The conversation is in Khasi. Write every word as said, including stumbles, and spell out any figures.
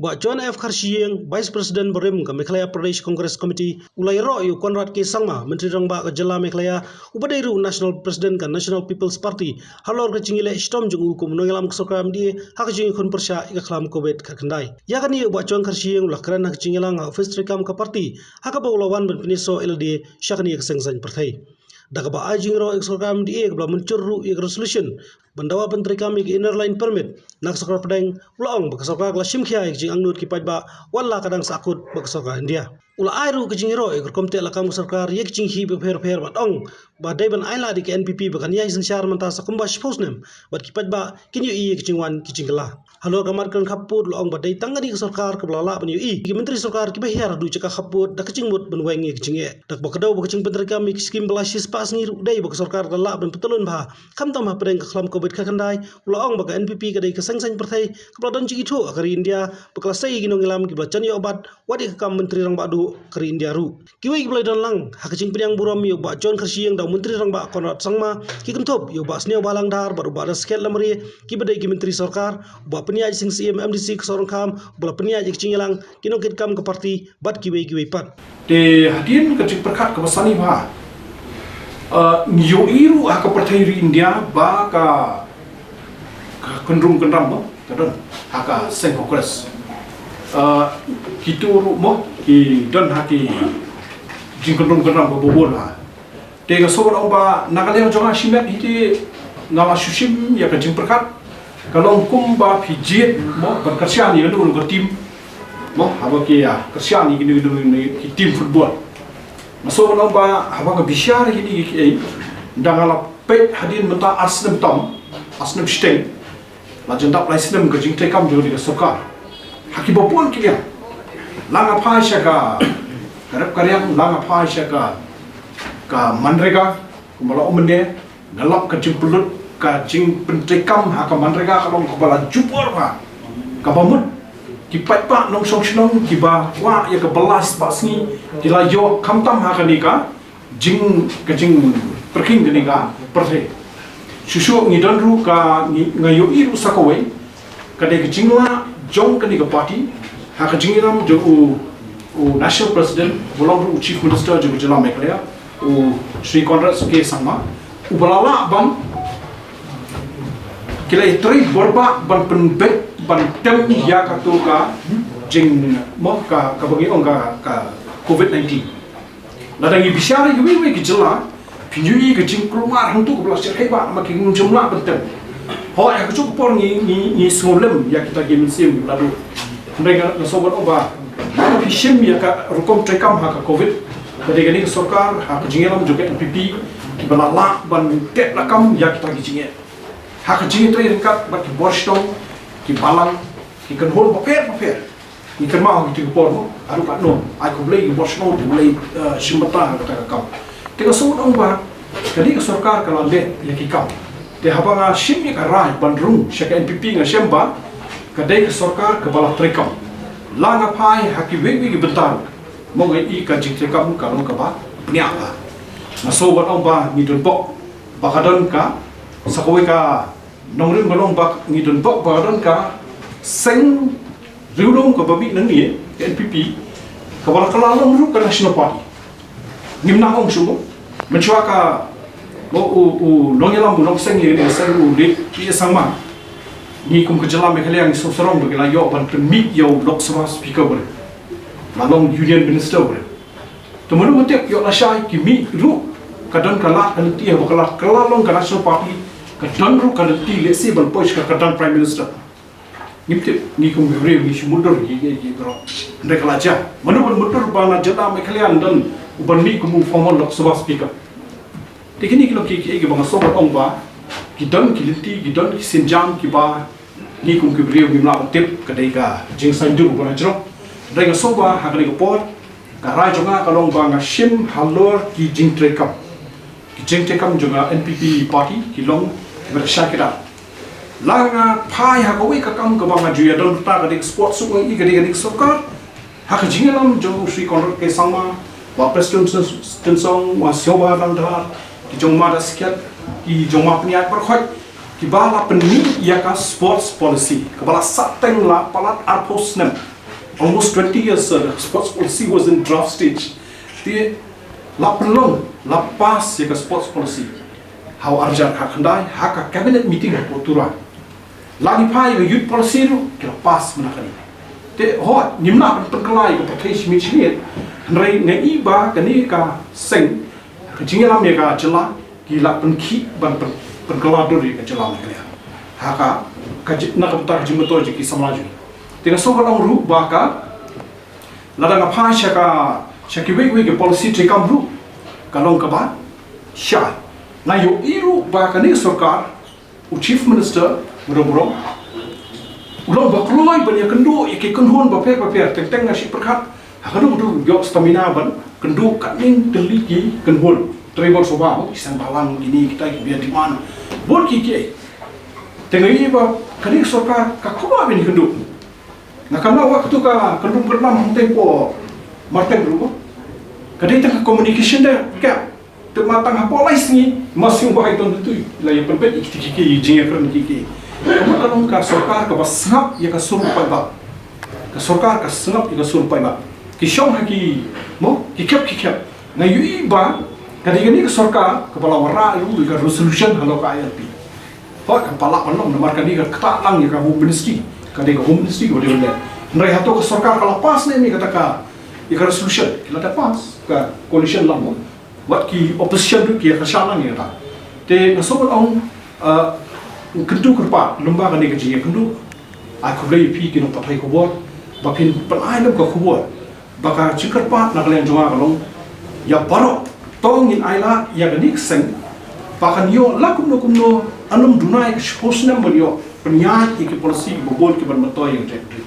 Bah John F Kharshiing, Vice President barim ka Meghalaya Pradesh Congress Committee, u la ïaroh ïa u Conrad K Sangma, Myntri Rangbah ka jylla Meghalaya, uba dei ruh u National President ka National People's Party, halor ka jingïaleh shitom jong u kum u nongïalam ka sorkar M D A ha ka jingïakhun pyrshah ïa ka khlam Covid khatkhyndai. Ïa kane u Bah John Kharshiing u la kren ha ka jingïalang ha office treikam ka party, ha kaba u la wan ban pynïasoh ïalade sha kane ka seng saiñ pyrthei. Da kaba ai jingïaroh ïa ka sorkar M D A kaba la mynjur ruh ïa ka resolution ban dawa ban treikam ïa ka Inner Line Permit na ka sorkar pdeng, u la ong ba ka sorkar ka la shim khia ïa ka jingangnud ki paidbah, wat la ka dang sahkut bad ka sorkar India. U la ai ruh ka jingïaroh ïa ka rukom teh lakam ka sorkar ïa ka jingkhih bapher bapher bad ong ba dei ban ailad ïa ka N P P ba kan ïai synshar mynta sa kumba shiphew snem bad ki paidbah kin ïohi ïa ka jingwan ka jingkylla. Halor ka mat kren khappud u la ong ba dei tang kane ka sorkar kaba la lah ban ïohi ïa ki myntri sorkar kiba hiar haduh jaka khappud da ka jingmut ban weng ïa ka jingeh. Da kaba kdew ba ka jingpyntreikam ïa ki skim ba la shispah sngi ruh dei ba ka sorkar ka la lah ban pyntylun bha, khamtam hapdeng ka khlam Covid khatkhyndai, u la ong ba ka N P P ka dei ka seng saiñ pyrthei kaba la don jingithuh ha ka ri India, ba ka la sei ïa ki nongïalam kiba la jan ïoh bat wat ïa ka kam Myntri Rangbah duh ka ri India ruh. Kiwei kiba la ïadon lang ha ka jingpynïaid burom ïa u Bah John Kharshiing da u Myntri Rangbah Conrad Sangma ki kynthup ïa u Bah Sniawbhalang Dhar bad u Bah Daskhet Lamare, kiba dei ki myntri sorkar, u Bah Pynïaid Sing Syiem, M D C ka Sohryngkham, uba la pynïaid ïa ka jingïalang, ki nongkitkam ka party bad kiwei kiwei pat. Te hadien ka jingpyrkhat kaba sani bha, eh, ngi ïohi ruh ha ka pyrthei ri India ba ka, ka kynrum kynram mo ka don ha ka seng Congress. Eh, kito ruh mo ki don ha ki jingkynrum kynram kaba bun bha. Te nga sngewbha ong ba na ka liang jong nga shimet hi te nga la shu shim ïa ka jingpyrkhat ka long kumba phi jied mo ban kyrshan ïa kano kano ka team mo, haba ki ïa kyrshan ïa kino kino ki team football. Nga sngewbha ong ba haba nga bishar ïa kine kiei, da nga la peit hadien mynta ar snem tam, ar snem shiteng, la jan dap lai snem ka jingtreikam jong ka sorkar ha kiba bun ki liang. La nga phai sha ka, ka rep ka riang, la nga phai sha ka, ka MGNREGA, kumba la ong mynne, nga lap ka jingpynlut ka jingpyntreikam ha ka MGNREGA ka long kaba la jubor bha, kaba mut ki paidbah nongshong shnong kiba kwah ïa ka bylla shispah sngi ki la ïoh khamtam ha kane ka jing, ka jingpyrkhing kane ka pyrthei. Shuh shuh ngi don ruh ka, ngi, nga ïohi ruh sa kawei, ka dei ka jinglah jong kane ka party ha ka jingïalam jong u, u National President, uba long ruh u Chief Minister jong ka jylla Meghalaya, u Shri Conrad K Sangma, uba la lah ban, ki la ïatrei borbah ban pynbeit ban tem ïa kato ka jing mo ka, kaba ngi ong ka, ka Covid nineteen. Lada ngi bishar ïa kiwei kiwei ki jylla, phin ïohi ka jingkulmar hangto kaba la shyrkhei bha, namar ki kum jam lah ban tem. Hooid, ha kajuh ka por ngi, ngi, ngi sngewlem ïa kita ki mynsiem kiba la duh. Hynrei nga, nga sngewbha ong ba lada phi shim ïa ka rukom treikam ha ka Covid, ka dei kane ka sorkar ha ka jingïalam jong ka N P P kiba la lah ban teh lakam ïa kita ki jingeh. Ha ka jingïatrei ryngkat bad ki bor shnong, ki balang, ki kynhun bapher bapher. Ngi kynmaw ha kito ki por mo, haduh katno, ai khublei ki bor shnong, khublei, eh, shim bynta ha kata ka kam. Te nga sngewbha ong ba kane ka sorkar ka la leh ïa ki kam. Te haba nga shim ïa ka rai ban rung sha ka N P P nga shem ba ka dei ka sorkar kaba la treikam. La nga phai ha kiwei kiwei ki bynta ruh, mo, nga i ka jingtreikam ka long kaba bniah bha. Nga sngewbha ong ba ngi don bok ba ka don ka, sa kawei ka nongrim ba long ba ngi don bok ba ka don ka seng riewlum kaba mih nangne, ka N P P, kaba la kylla long ruh ka National Party. Ngim nang ong shuh mo, mynshuwa ka, mo, u, u nongïalam, u nongseng ïa kane ka seng, u Late P A Sangma, ngi kum ka jylla Meghalaya ngi sngewsarong ba ki la ïoh ban pynmih ïa u Lok Sabha Speaker ba rit, la long Union Minister ba rit. Te mano ba tip, ïoh lashai ki mih ruh, ka don ka lad ka lynti haba ka la kylla long ka National Party, ka don ruh ka lynti lehse ban poi sha ka kyrdan Prime Minister. Ngim tip, ngi kum ki briew ngi shu mutdur ïa ki, ki, ki baroh. Hynrei ka la jia. Mano ban mutdur ba na jylla Meghalaya don uban mih kum u former Lok Sabha Speaker. Te kine ki long ki, ki, kiba nga sngewbha ong ba ki don ki lynti, ki don ki sienjam kiba ngi kum ki briew ngim lah ban tip, ka dei ka jingsaiñdur ba la jrong. Hynrei nga sngewbha ha kane ka por, ka rai jong nga ka long ba nga shim halor ki jingtreikam. Ki jingtreikam jong ka N P P party ki long kiba da shai kdar. La nga phai ha kawei ka kam kaba nga ju ïadon bynta, ka dei ka sport, shu ong i ka dei, ka dei ka sorkar. Ha ka jingïalam jong u Shri Conrad K Sangma, Bah Prestone Tynsong, Bah Sniawbhalang Dhar, ki jong Ma Daskhet, ki jong Ma Pynïaid baroh khoit, kiba la pynmih ïa ka sports policy kaba la sahteng, la palat arphew snem. Almost twenty years, sir, sports policy was in draft stage. Te la pynlong, la pass ïa ka sports policy ha u arhajar khatkhyndai ha ka cabinet meeting ha Tura. La ngi phai ïa ka youth policy ruh ki la pass mynta kane. Te hooid, ngim lah ban pynkylla ïa ka pyrthei shimiet shimiet. Hynrei nga i ba kane ka seng, ka jingïalam ïa ka jylla, ki la pynkhih ban pyn, pynkylla dur ïa ka jylla Meghalaya. Ha ka, ka ji, na ka bynta ka jingmyntoi jong ki samla jong ngi. Te nga sngew ban ong ruh ba ka, lada nga phai sha ka, sha kiwei kiwei ki policy treikam ruh, ka long kaba shai. Nga ïohi ruh ba kane ka sorkar, u Chief Minister, Murong Murong, u long ba kloi ban ïakynduh ïa ki kynhun bapher bapher, teng teng nga shu pyrkhat, ha kano kano ïoh stamina ban kynduh katne tylli ki kynhun. Tribal Sabha, ki seng bhalang, kine kita ki biang demand. Bun kiei kiei. Te nga i ba kane ka sorkar ka kwah ban ïakynduh. Nga kynmaw ba katto ka kyndrum kyndram hangtei hapoh Marteng ruh, ka dei tang ka communication da ka. Te ma tang hapoh lai sngi, ma shu ba hai ton tu la ïa pynbeit ïa kiti ki, ki jingïakren ki, ki. Ka mut ka long ka sorkar kaba sngap ïa ka sur paidbah. Ka sorkar ka sngap ïa ka sur paidbah. Ki shong ha ki, mo, ki khep ki khep. Nga ïohi ba ka dei kane ka sorkar kaba la wanrah ruh ïa ka resolution halor ka I L P. Hooid, kam pat lah ban long namar ka dei ka ktah lang ïa ka Home Ministry. Ka dei ka Home Ministry kaba dei ban leh. Hynrei hato ka sorkar ka la pass ne em ïa kata ka, ïa ka resolution? Ki la dep pass, ka coalition lang mo. Wat ki opposition ruh ki ïa kyrshan lang ïa kata. Te nga sngew ban ong, ah, kyntu kyrpad lyngba kane ka jingïakynduh. Ai khublei ïa phi ki nongpathai khubor ba phin pynai lem ka khubor. Ba ka jingkyrpad na ka liang jong nga ka long ïa baroh, to ngin ailad ïa kane ka seng ba kan ïoh la kumno kumno, ym duna ïa ka shiphew snem ban ïoh pynïaid ïa ki policy kiba bun kiban myntoi ïa ka jaitbynriew.